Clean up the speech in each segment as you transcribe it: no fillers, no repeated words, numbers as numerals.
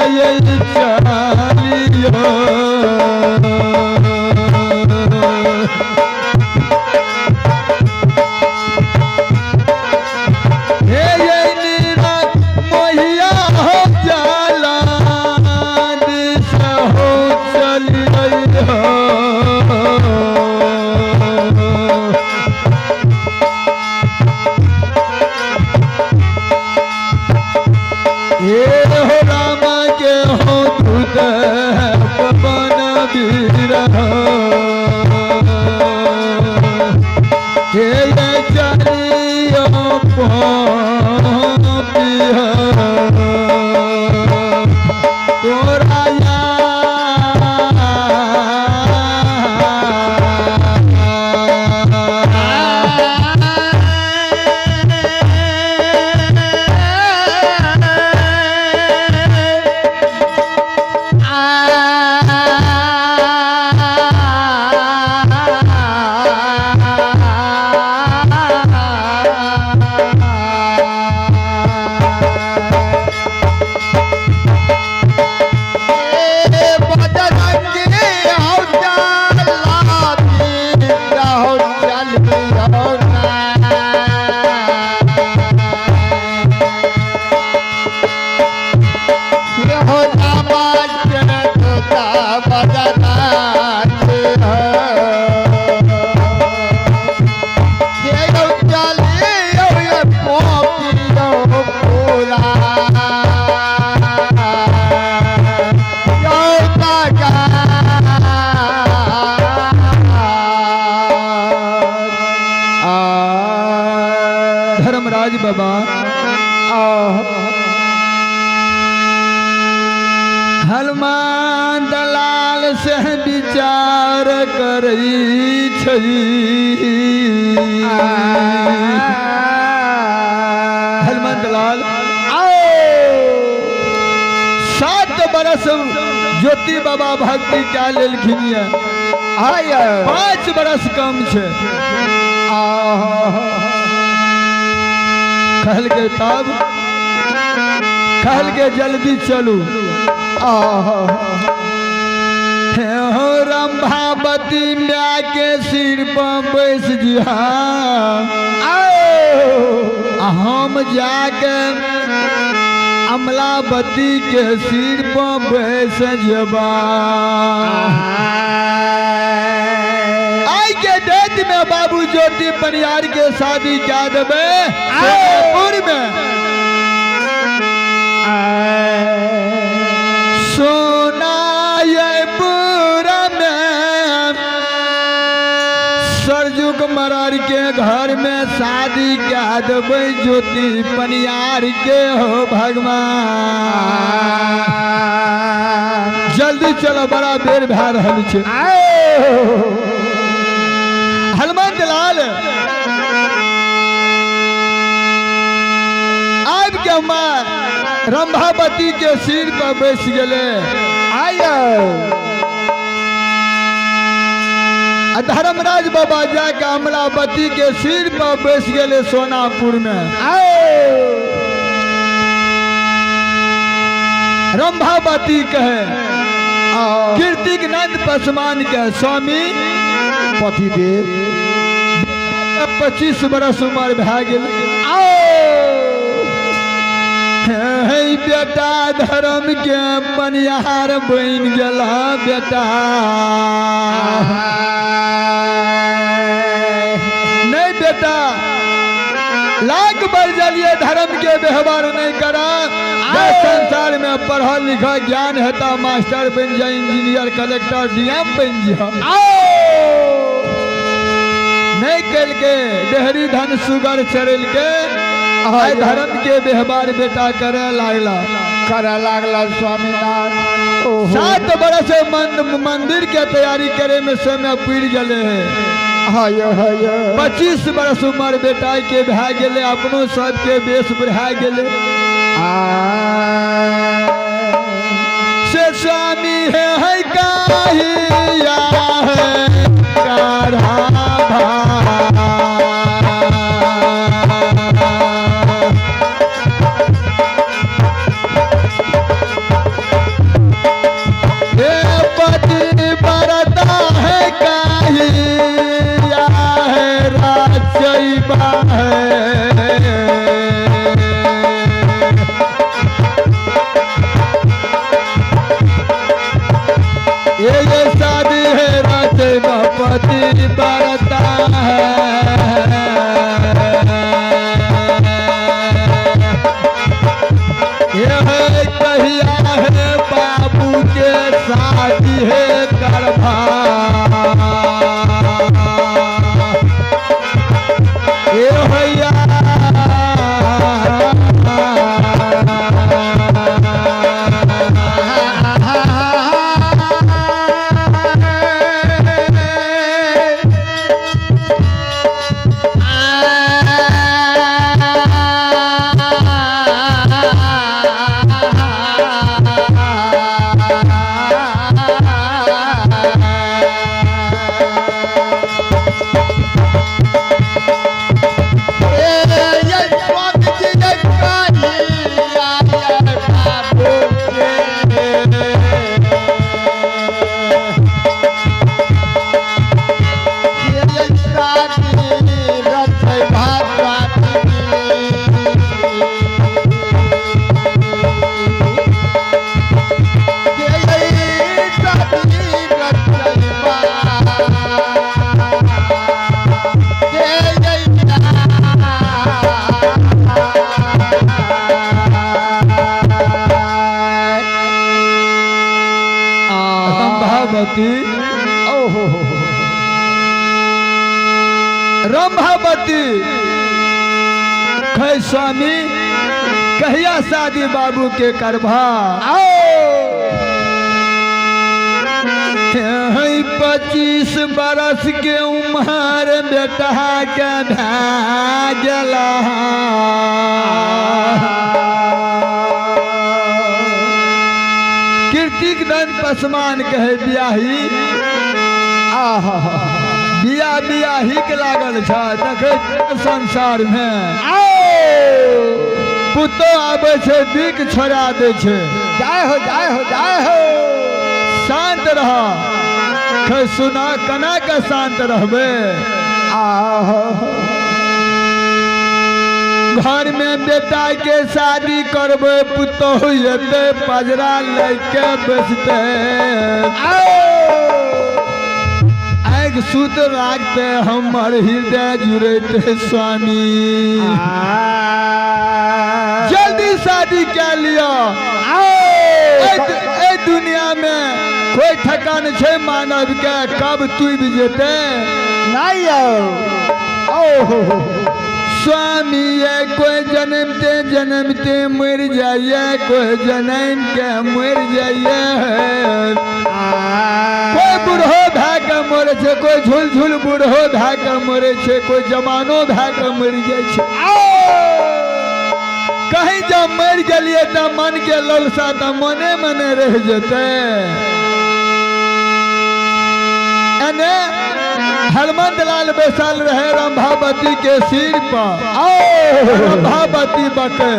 ये चलियो। हे ये नीरा मोहिया हो जाला दिशा हो चलियो। हे हो रामा के हो दूत पवन वीर, हे ये चलियो पापिया तोरा धर्मराज बाबा हनुमान दलाल से विचार करै छै। हनुमान दलाल 7 बरस ज्योति बाबा भक्ति क्या लेलखिन ये, 5 बरस कम छै। कहल के तब कहल के जल्दी चलू। हे हो रंभावती माय के सिर पर बैस जिहा, हम जाके अमलावती के सिर पर बैस जबा। आई के डेट में बाबू ज्योति परियार के शादी क्या देबे सोनापुर में। सोनायपुर में सरजुग मरार के घर में शादी क्या देबे ज्योति पनियार के। हो भगवान जल्दी चलो, बड़ा बेर भए रहल छै। हनुमंत लाल आबि के माँ रंभावती के सिर पर बैस गेले। आ धर्मराज बाबा जाके अमलावती के सिर पर बैस गेले सोनापुर में। रंभावती कहे कीर्तिक नंद पसमान के, स्वामी पतिदेव 25 बरस उम्र भए गेल। हे बेटा धर्म के पनिहार बनि गेल बेटा। नहीं बेटा, लाख बढ़ जलिए धर्म के व्यवहार नहीं करा। संसार में पढ़ल लिखल ज्ञान हेता, मास्टर बन जा, इंजीनियर, कलेक्टर, डीएम बन जा। नहीं कल के डेहरी धन सुगर चढ़ल के आइ धर्म के व्यवहार बेटा करे लागला। करे लागला स्वामीनाथ। 7 बरस मंदिर के तैयारी करे में समय पड़ गए है। 25 बरस उम्र बेटा के भए गेले, अपनो सबके बेस बढ़ा गेले। से स्वामी है काहिया है काढ़ा। पति बरता है। ये है कहिया है बाबू के शादी है करभा। ये भैया रंभावती, ओहो रंभावती खै स्वामी कहिया शादी बाबू के करभा। 25 बरस के उम्र बेटा के भए गेला। कीर्तिक दंत पसमान कहे बियाही आहा बिया बियाही के लागल छ देखे संसार में पुतो आबै छै बिक छोड़ा दै छै। जय हो जय हो जय हो। शांत रह खै सुना कना के शांत रहबे। आहा घर में बेटा के शादी करबे पुतोहु एते पजरा लैके बैसते आँखि सुत लागते हमर हृदय जुड़ते स्वामी। जल्दी शादी कै लिअ। एहि दुनिया में कोई ठकान छै मानव के कब तुबि जेते नहीं आओ। ओहो स्वामी ये कोई जन्मते जन्मते मर जाइए कोई जन्म के मर जाइए। कोई बूढ़ो भए के मरे छै कोई झूल झूल बूढ़ो भए के मरे छै कोई जवानो भए के मरि जाइ छै। कहीं जब मरि गेलियै तऽ मन के ललसा तऽ मने मने रहि जेतै। एने हनुमंत लाल बैसल रहे रंभावती के सिर पर। रंभावती बके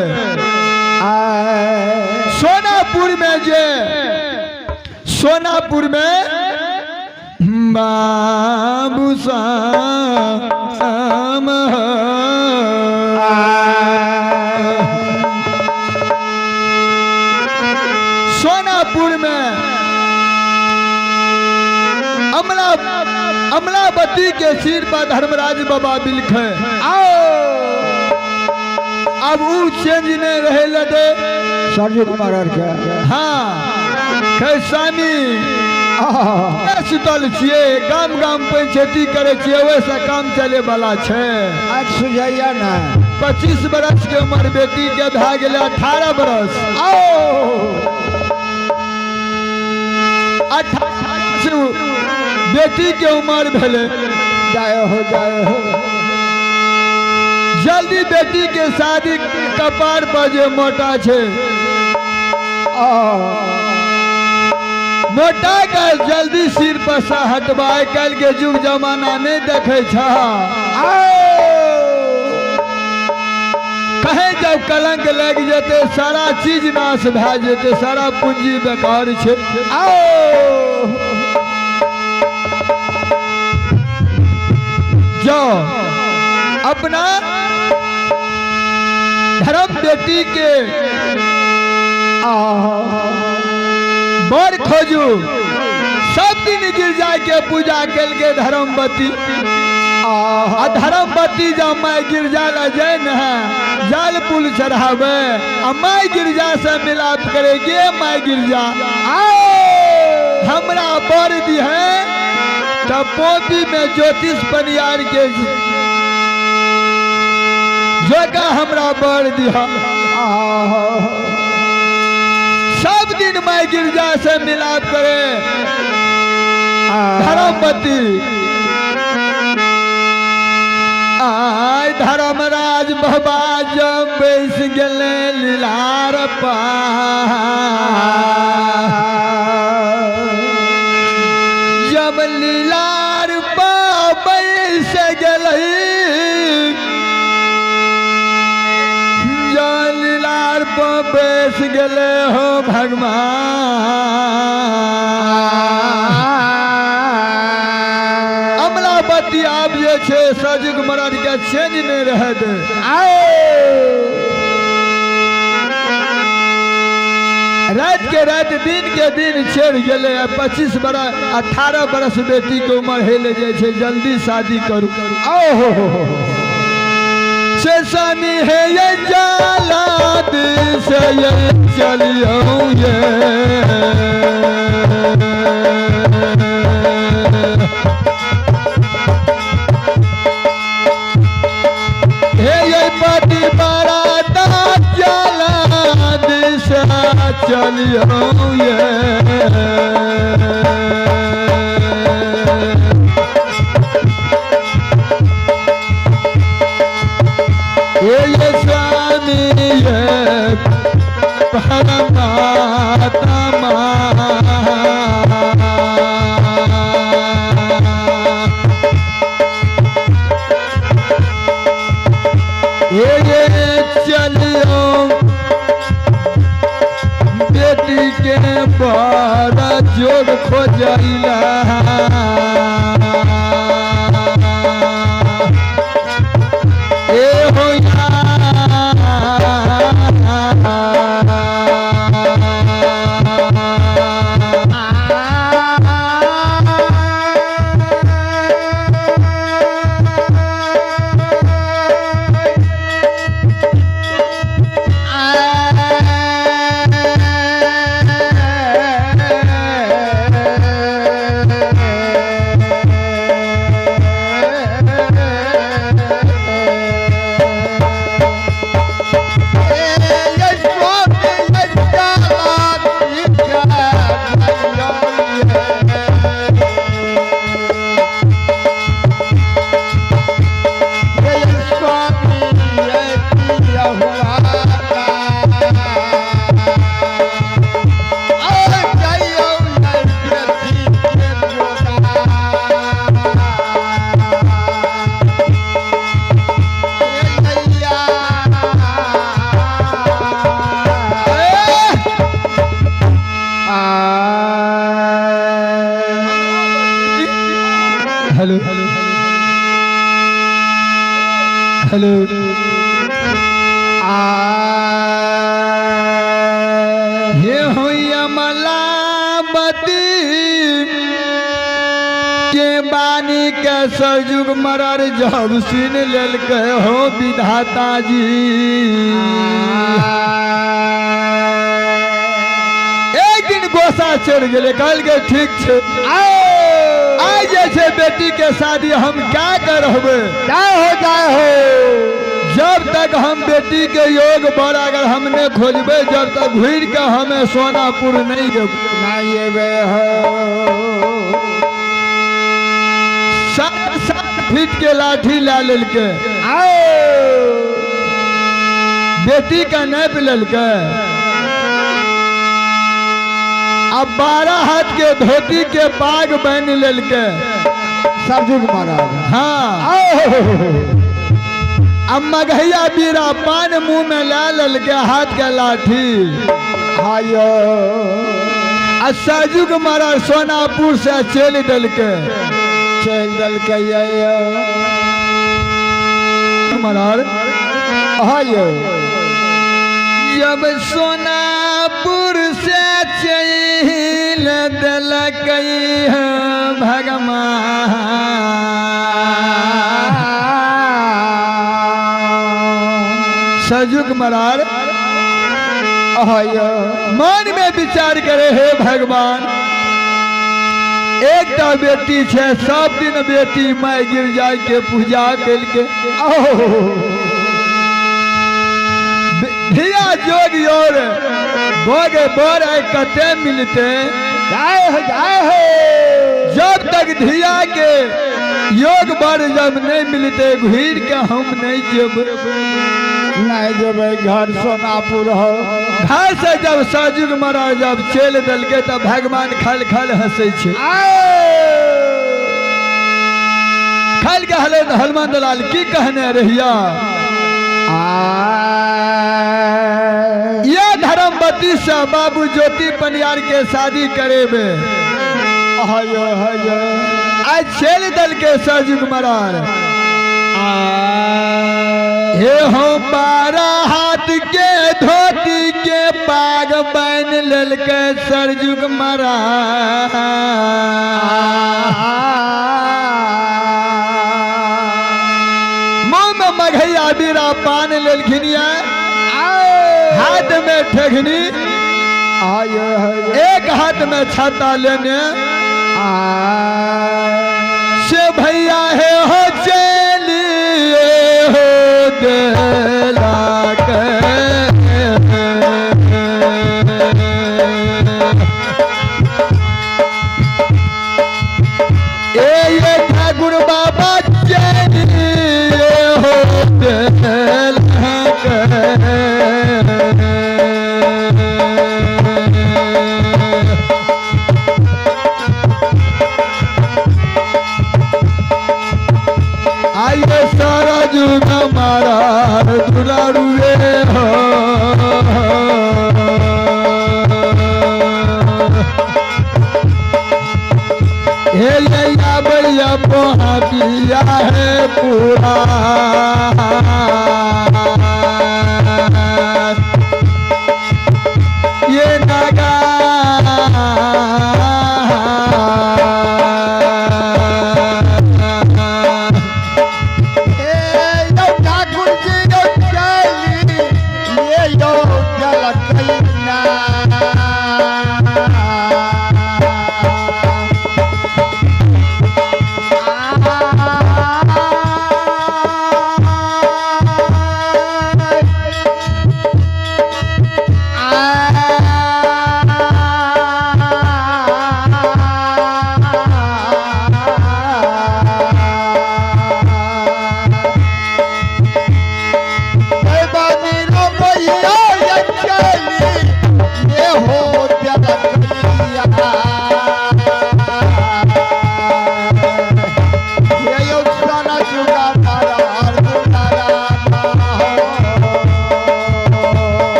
सोनापुर में जे सोनापुर में बाबू श्याम सोनापुर में अमला अमलावती के सिर पर धर्मराज बाबा बिलखे। अब ऊ चेंज नहीं रहे लदे सरजू कुमार आर के। हाँ खै स्वामी सुतल छियै गाम गाम पंचायती करै छियै ओहिसँ काम चले वाला छै। आँखि सुझैया ना। 25 बरस के उम्र बेटी के भए गेलै 18 बरस। 18 बेटी के उम्र भेलै। जय हो जय हो। जल्दी बेटी के शादी कपार पर जे मोटा छै मोटा के जल्दी सिर पर से हटबा। आइ काल्हि के युग जमाना नहीं देखे छ। कहीं जब कलंक लग जेते सारा चीज नाश भए जेते सारा पूंजी बेकार छै। जाओ अपना धर्म बेटी के बर खोजू। सब दिन दिन गिरजा के पूजा केलकै धर्मवती। आ धर्मवती जब माय गिरजा ला जाय ने है जल पुल चढ़ावे आ माय गिरजा से मिलाप करे गे, माय गिरजा हमरा बर दी है तब पोपी में ज्योतिष पनियार के जोका हमरा बर दिया। सब दिन माय गिरजा से मिलाप करे धर्मवती। आय धर्मराज बाबा जब बैस गेले लीलार पा, जब लीलार पा बैस गेलै, जब लीलार पा बैस गेले हो भगवान, अमलावती आब जे छै सजुग मरद के चेंज नहि रहै दे। रात के रात दिन के दिन चढ़ गेलै। 25 बरस 18 बरस बेटी के उम्र हेले जाइ छै, जल्दी शादी करू। से स्वामी हे ये जाला से ये चलियो ये हे ये पति बराता जाला दिशा चलियो ये। ये स्वामी ये परमात्मा ये चलियो बेटी के बड़ा जोग खोजैला। ए हो हेलो हेलो हे होई अमलावती के बानी के सरजुग मरर जब सुन लेलकै हो विधाता जी। एक दिन गोसा चढ़ गेलै, कहलकै ठीक छै आइ जे छै बेटी के शादी हम क्या करबै। जय हो जय हो। जब तक हम बेटी के योग बर अगर हम नहीं खोजबे जब तक घुर के हमें सोनापुर नहीं जेबै। नहीं एबे हो। 7-7 फीट के लाठी ला लेलकै, बेटी के नापि लेलकै, अब 12 हाथ के धोती के पाग बन लेलकै सरजुग महाराज। हाँ, अब मगहिया बीरा पान मुंह में ला लेलकै हाथ के लाठी। हायो। आ सरजुग महाराज सोनापुर से चलि देलकै। चलि देलकै महाराज। हायो। जब सोनापुर से चलि ले देलकै है भगवान। सरजुग मरार आयो। मन में विचार करे, हे भगवान, एकटा बेटी छै, सब दिन बेटी माय गिर जाय के पूजा के धिया जोग और भोग बर आइ कते मिलते। जय हो, जय हो। जब तक धिया के योग बर जब नहीं मिलते, घुर के हम नहीं जेब। नहीं जेबै घर, सोनापुर हो। घर से जब सरजुग महाराज जब चलि देलकै तब भगवान खल खल हंसै छै। खल के हले हनुमान दलाल की कहने रहिया ये धर्मवती से बाबू ज्योति पनियार के शादी करेबे। हयो हयो। आज चलि देलकै सरजुग महाराज। हे हो 12 हाथ के धोती के पाग बन लेलकै सरजुग महाराज। मुंह में मघैया बीरा पान लेलखिन ये, हाथ में ठेघनी, आयो हयो। एक हाथ में छाता लेने से भैया हे हो चलिए हो देला के। ए ये ठाकुर बाबा चलिए हो देला के। आइए सारा जुग मारा दुलारुए हो। हे ये भैया पोहा पिया है पूरा ये नागा। ठाकुर जी यो चली ये यो जलकै ना।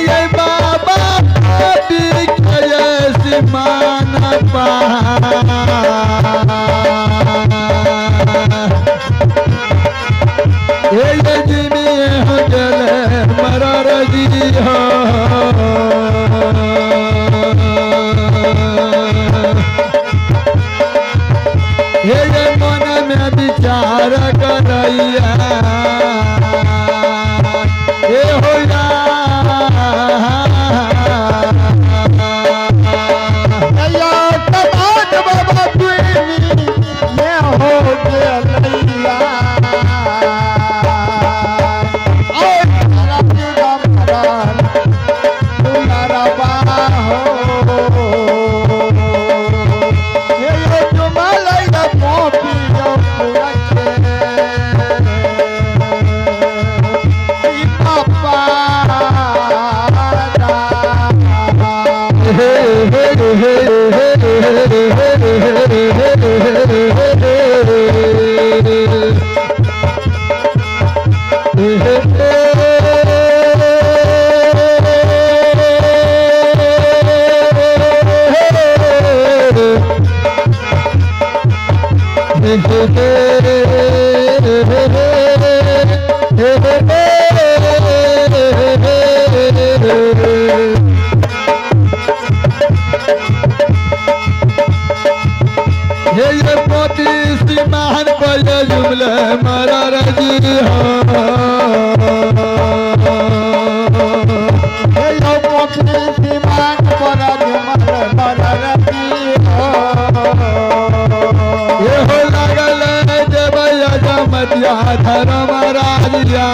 ये बाबा पापी के ये मान पा ये जिमी हो गेले मरर जी हो। ये मन में विचार करैया ए होया। हे ये पोती सीमान पर जुमले मरर जी हो। ये हो लागल देवैया जमतिया धर्म राजिया।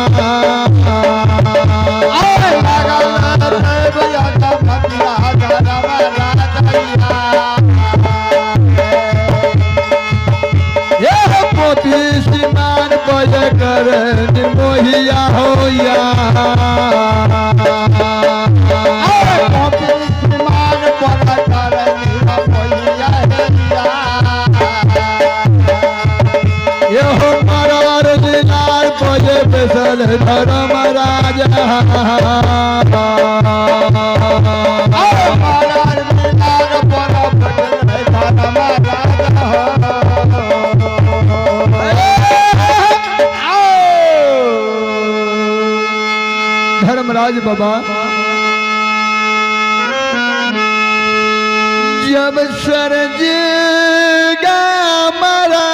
ये हो पोती सीमान पर कर निर्मोहिया होया। ये हो मरार जिलार पजे बेसल धर्म राजा। धर्मराज बाबा जब सरज गा मरा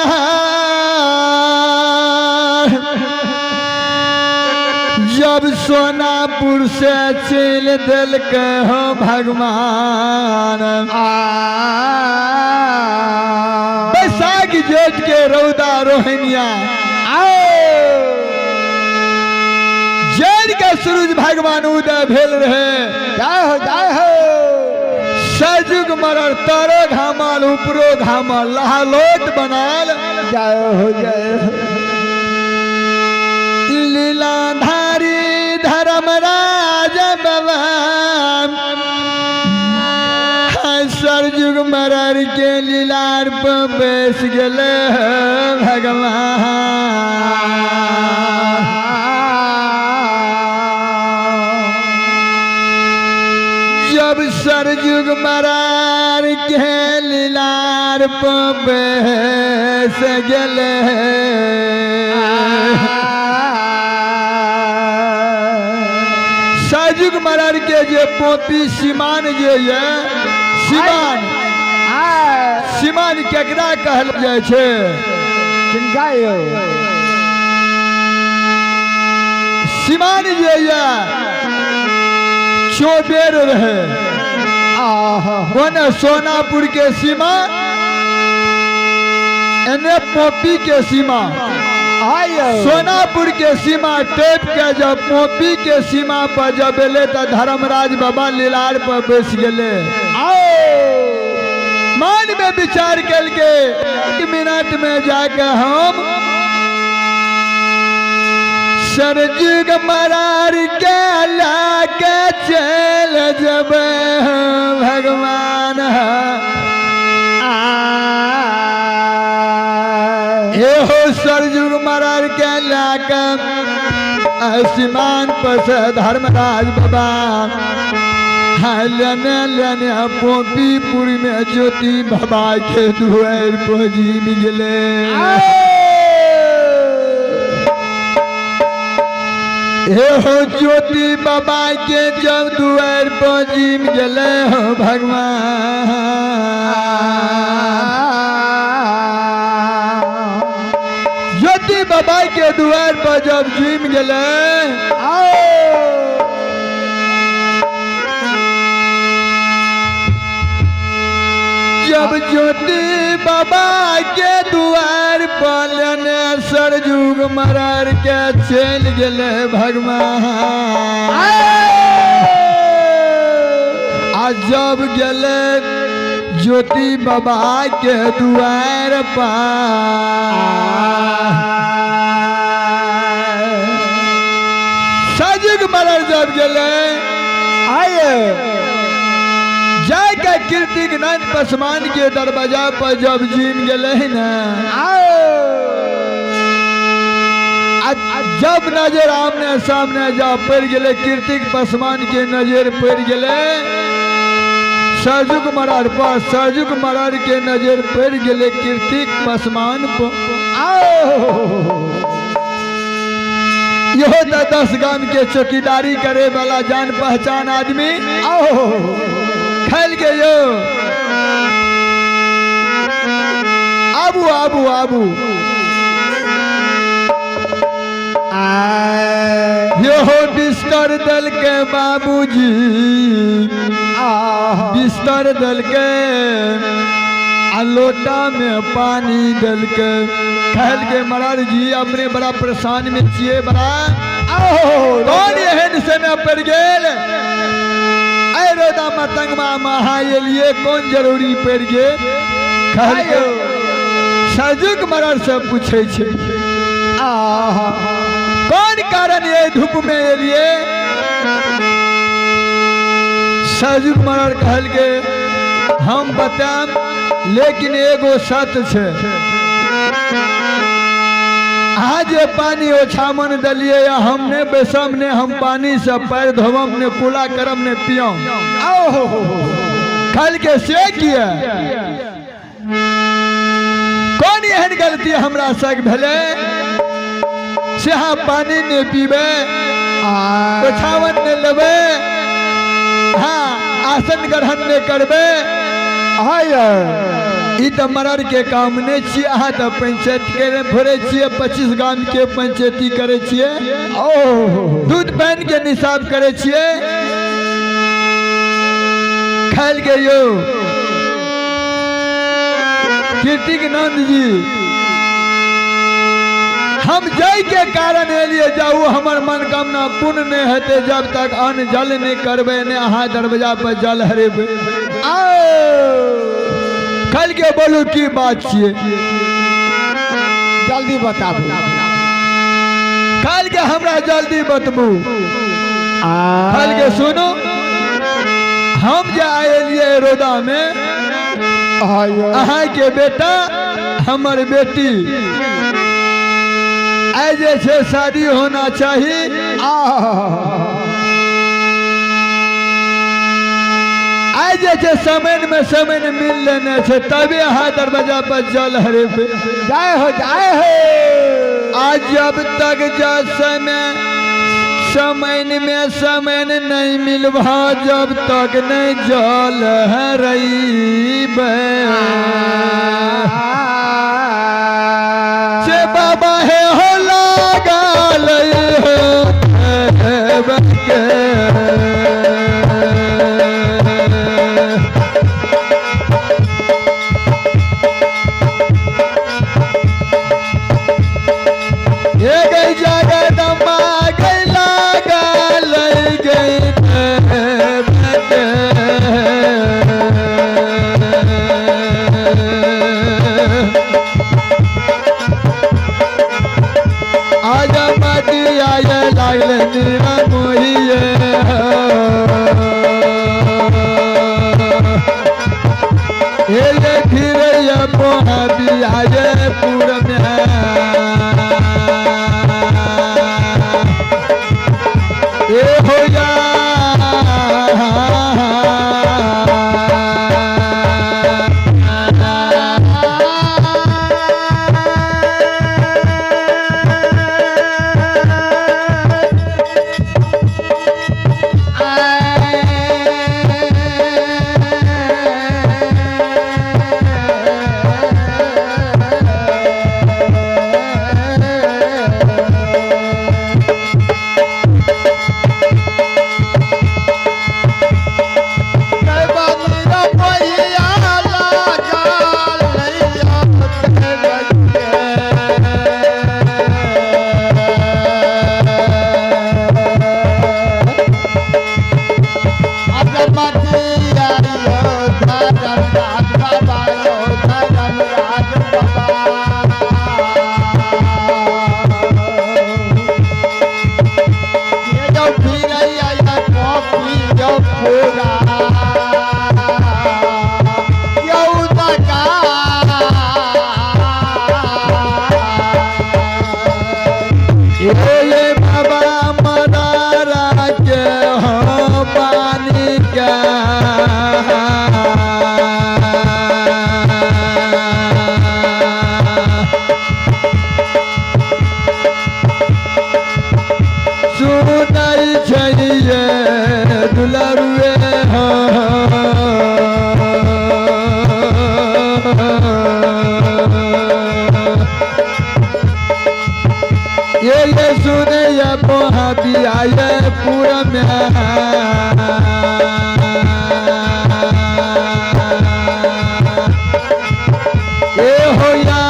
जब सोनापुर से चल दिल के हो भगवान। बैसाख जेठ के रौदा रोहिणिया जेठ के सूरज भगवान उदय भेल रहे। जय हो जय हो। सरजुग मरर तरो घामल ऊपरो घामल लहालोट बनाल। जय हो जय हो। लीलाधारी धर्मराज बाबा सरजुग मरर के लीलार पर बैस गेले भगवान। जब सरजुग मरार के लीलार पर बैस गेले सरजुग मरर के जे पोपी सीमान जे ये सीमान सीमान केकरा कहल जाइ छै? किनका यौ? सीमान जे ये चौबेर रहे। आहा। ओने सोनापुर के सीमा, एने पोपी के सीमा। आयो। सोनापुर के सीमा टेप के जब पोपी के सीमा पर जब एले तो धर्मराज बाबा लीलार पर बैस गेले। आओ। मन में विचार के एक मिनट में जाके हम सरजुग मरार के लाके चल जबे भगवान। एहो सरजुग मरार के लाके सीमान पर से धर्मराज बाबा हाँ लेने लेने पोपीपुर में ज्योति बाबा के दुआर पहुँची गेले। एहो ज्योति बाबा के जब दुआर पहुँची गेले हो भगवान। ज्योति बाबा के दुआर पर जब जिम गेले, जब ज्योति बाबा के दुआर पर लेने सरजुग मरार के चल गेले भगवान। आ जब गेले ज्योति बाबा के दुआर पर सरजुग मरार जब गेले आइए जाके कीर्तिक नंद पसमान के दरवाजा पर जब जीम गेले न, आ जब नजर आमने सामने जब पड़ गेले, कीर्तिक पसमान के नजर पड़ गेले सरजुग मरार पर। सरजुग मरार के नजर पड़ गेले कीर्तिक पसमान पर। इहो तऽ 10 गाम के चौकीदारी करे वाला जान पहचान आदमी। खेल के यो आबू आबू आबू। यो बिस्तर दल के बाबूजी, बिस्तर दल के आ लोटा में पानी दल के। कहल के मरार जी अपने बड़ा परेशान में छिए, बड़ा कौन एहन समय पड़ गेल ऐ रौदा मतंगमा महा एलिए, कौन जरूरी पड़ गेल? कहल के सजुग मरार से पूछे छे कौन कारण ये धूप में एलिए? सजुग मरार कहल के हम बताम, लेकिन एगो सत्य छे। अहाँ जे पानी ओछामन दलिए या हम ने बैसम, ने हम पानी से पैर धोबम, ने कुला करम, ने पियम। खल के से किया कौन एहन गलती हमरा संग भेलै से अहाँ पानी ने पीबै, ओछावन ने लेबै, हाँ आसन ग्रहण ने करबै? ई तऽ मरर के काम नहि छियै। अहाँ तऽ पंचायत के भरे छियै, 25 गाम के पंचायती करै छियै, दूध पानि के निसाब करै छियै। खायल के यौ कीर्तिक नंद जी, हम जाय के कारण एलिए, जाऊ हमर मनोकामना पूर्ण नहीं हेतै जब तक अन्न जल नहीं करबै, ने अहाँ दरवाजा पर जल हरेबै। कल के बोलू की बात छियै, जल्दी बताबू। कल के हमरा जल्दी बतबू। कल के सुनू, हम जे आएलिए रौदा में, अहाँ के बेटा हमर बेटी आइ जे छै शादी होना चाही। आइ जे छै समय में समय मिल लेने छै, तबे अहाँ दरवाजा पर जल हरेबै। जय हो जय हो। आज जब तक जा समय समैन में समैन नहीं मिलबा जब तक नहीं जल हरैबे। से बाबा हे हो लागल हो के। हे गई जगदम्बा गई लागल गई देव के। आज मटिया ये लागल नीरा मोहिए। हे ये फिर ये मोहा बियाए पुर में। ए हो या ये बाबा मदारा के हो पानी का। सुनै छैये दुलरुए हो। ये सुने ये मोहा बियाए पूरा में। ए हो या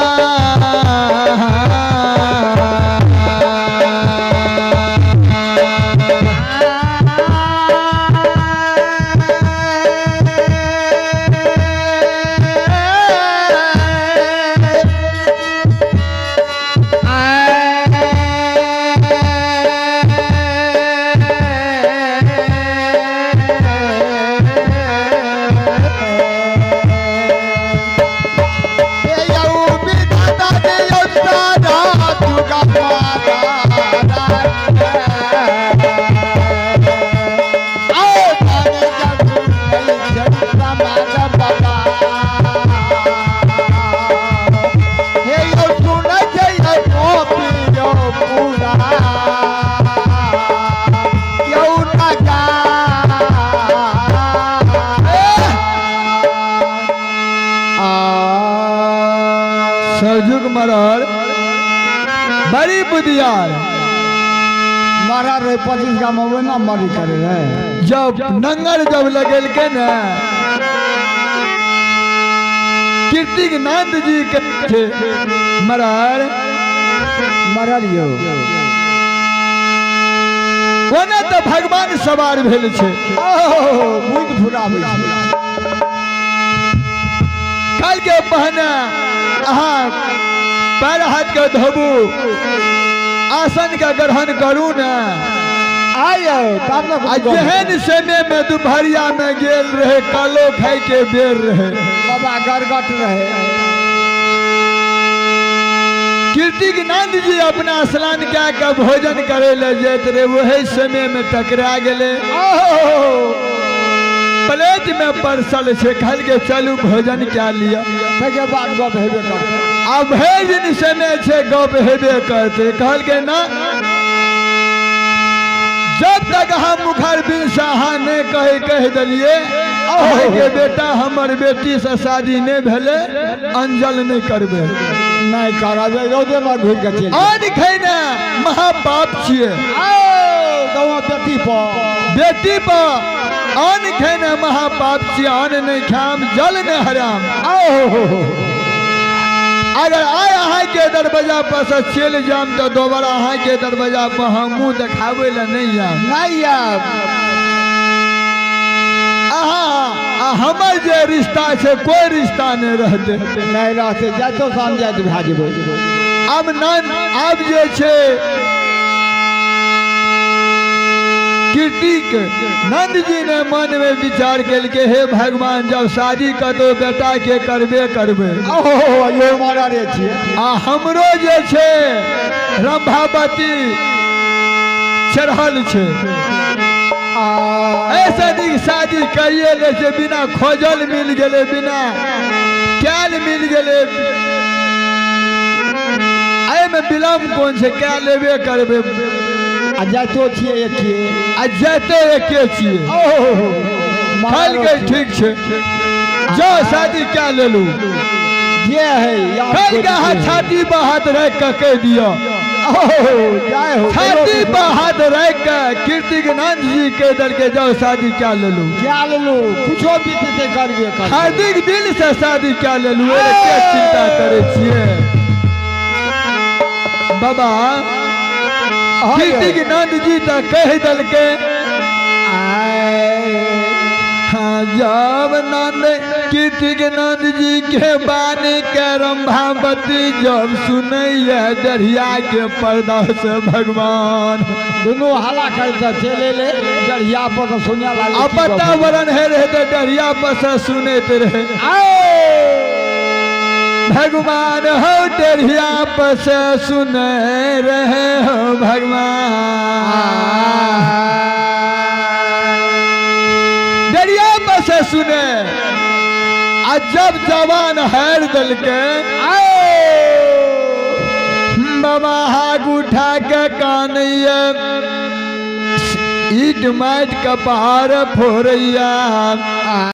सरजुग मरर बड़ी बुधियार मारा रे 25 गाम में ना मरी करे रे। जब नंगर जब लगेल के ने कीर्तिक नंद जी के मरर मरल यो ओना तो भगवान सवार भेल छे। ओ बुझ फुराबै छै। कल के बहना अहाँ पैर हाथ के धोबू आसन के ग्रहण करू ने। आयो तब न आ जेहन समय में दुपहरिया में गेल रहे कालो खाए के बेर रहे बाबा गरगट रहे। कीर्तिक नंद जी अपना स्नान कए के भोजन करे ले जाइत रहे वही समय में टकरा गेले। प्लेट में परसल छे कहल के चलू भोजन क्या लिया। तके बाद गप हेबे करते। आ भरि दिन समय छे गप हेबे करते। कहल के ना जब तक हम मुखर बिन से अहाँ नहि कहि कहि देलियै अहाँके बेटा हमर बेटी से शादी नहि भेलै, अंजल नहि करबै। नहि करबै, रौदेमे घुरि कऽ चलि। अन्न खेने महापाप छियै। गाँव बेटी पर, बेटी पर अन्न खेने महापाप छियै। अन्न नहि खाम, जल नहि हराम। आओ अगर आइ अहाँके दरवाजा पर से चलि जायब तऽ दोबारा अहाँके दरवाजा पर हम मुँह देखाबै लए नहि आयब। नहि आयब। अहाँ आ हमर जे रिश्ता छै, कोई रिश्ता नहि रहतै। नहि रहतै, जाइतो शाम जाइत भए जेबै। आब नन आब जे छै कीर्तिक नंद जी ने मन में विचार केलकै, हे भगवान, जब शादी कतौ बेटा के करबे करबै। ओहो, यो मारा रे छियै। आ हमरो जे छै रंभावती चढ़ल छै। आ ऐसे नीक शादी करिए ले छै। बिना खोजल मिल गेलै, बिना कैल मिल गेलै, एहिमे विलम्ब कोन छै? कै लेबे करबै। आ जाइतो छियै एके। आ जाइते एके छियै। ओहो। कहलकै, ठीक छै, जाओ, शादी कै लेलू। जे है। कहलकै, अहाँ छाती पर हाथ राखि कऽ कहि दिअ। ओहो, जाय हो। छाती पर हाथ राखि कऽ कीर्तिक नंद जी कहि देलकै, जाओ, शादी कै लेलू। क्या लेलू, कुछो बीतते करबे करबै। हार्दिक दिल से शादी कै लेलू, एहि के चिंता करै छियै बाबा? कीर्तिक नंद जी तऽ कहि देलकै। हाँ, जब नंद कीर्तिक नंद जी के बानी के रंभावती जब सुनैया दरिया के पर्दा से भगवान, दुनू हल्ला करते चलि एलै डरिया पर तऽ सुनय लागलै। आ वातावरण हे रहे तऽ डरिया पर से सुनैत रहे। भगवान हो, डरिया पर से सुने रहे हो भगवान, डरिया पर से सुने। आ जब जवान हैर देलकै बाबा, हाथ उठा के कानैया, ईट माटि के पहाड़ फोड़ैया।